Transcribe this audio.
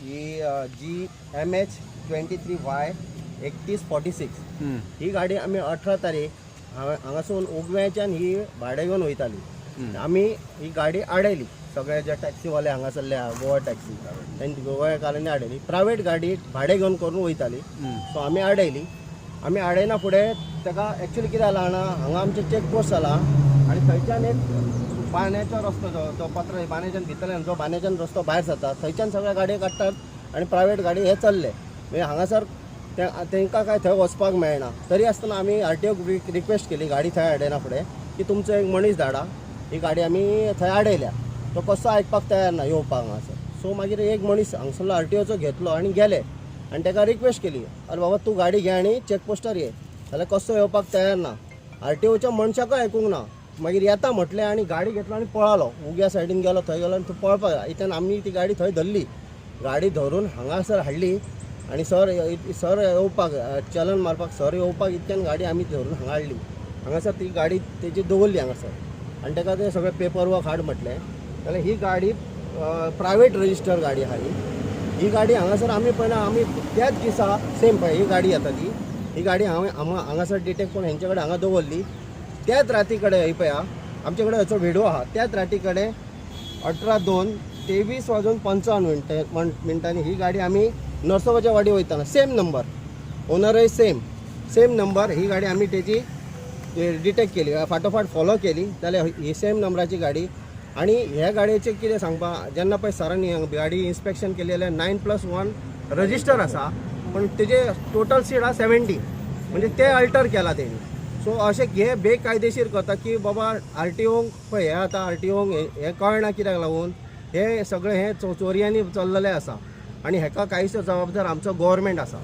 ही G MH 23 Y 3146. ही गाडी आमी 18 तारीख हांगासून उगव्याच्यान ही भाडें घेवन वयताली. आमी ही गाडी आडयली. सगळे जे टॅक्सीवाले हांगासरले आहा, गोवा टॅक्सी, तेंची गोव्याकारांनी आडयली. प्रायवेट गाडी भाडें घेवन करून वयताली, सो आमी आडयली. आमी आडयना फुडें ताका एक्चुली कितें जालां जाणा, हांगा आमचें चेक पोस्ट जाला आनी थंयच्यान एक बांद्याचो रस्तो, जो जो पत्र बांद्याच्यान भितरल्यान जो बांद्याच्यान रस्तो भायर सरता, थंयच्यान सगळे गाडयो काडटात आनी प्रायवेट गाडी हे चल्ले. म्हणजे हांगासर ते तांकां काय थंय वचपाक मेळना. तरी आसतना आमी आरटीओक रिक्वेस्ट केली, गाडी थंय आडयना फुडें की तुमचो एक मनीस धाडा, ही गाडी आमी थंय आडयल्या. तो कसो आयकपाक तयार ना येवपाक हांगासर. सो मागीर एक मनीस हांगसरलो आरटीओचो घेतलो आनी गेले आनी ताका रिक्वेस्ट केली, अरे बाबा, तूं गाडी घे आनी चॅकपोस्टार ये. जाल्यार कसो येवपाक तयार ना. आरटीओच्या मनशाकय आयकूंक ना. मागीर येता म्हटलें आनी गाडी घेतलो आनी पळालो. उग्या सायडीन गेलो, थंय गेलो आनी तो पळपाक. इतल्यान आमी ती गाडी थंय धरली. गाडी धरून हांगासर हाडली आनी सर सर येवपाक, चलन मारपाक सर येवपाक इतल्यान गाडी आमी धरून हांगा हाडली. हांगासर ती गाडी तेजी दवरली हांगासर आनी ताका ते सगळे पेपर वर्क हाड म्हटलें. जाल्यार ही गाडी प्रायवेट रजिस्टर गाडी आहा ही. ही गाडी हांगासर आमी पळयना, आमी त्याच दिसा सेम पळय ही गाडी येता ती. ही गाडी हांवें हांगासर डिटेक्ट करून हेंचे कडेन हांगा दवरली. त्याच राती कडेन, ही पळय, आमचे कडेन हाचो व्हिडिओ आहा. त्याच राती कडेन 18/2 23 वाजून 55 मिनटांनी ही गाडी आमी नरसोबाच्या वाडी वयतना, सेम नंबर, ओनरय सेम, सेम नंबर, ही गाडी आमी तेजी डिटेक्ट केली, फाटोफाट फॉलो केली. जाल्यार ही सेम नंबराची गाडी. आनी ह्या गाडयेचें कितें सांगपा, जेन्ना पळय सरांनी गाडी इन्स्पेक्शन केली जाल्यार 9+1 रजिस्टर आसा, पण तेजे टोटल सीट आहा 17, म्हणजे ते अल्टर केला तेणी. सो अशें हे बेकायदेशीर करता की बाबा आरटीओंक पळय, हे आतां आरटीओंक हें कळना कित्याक लागून हे सगळें हे चोरयांनी चल्लेलें आसा आनी हेका कांयच जबाबदार आमचो गोवोरमेंट आसा.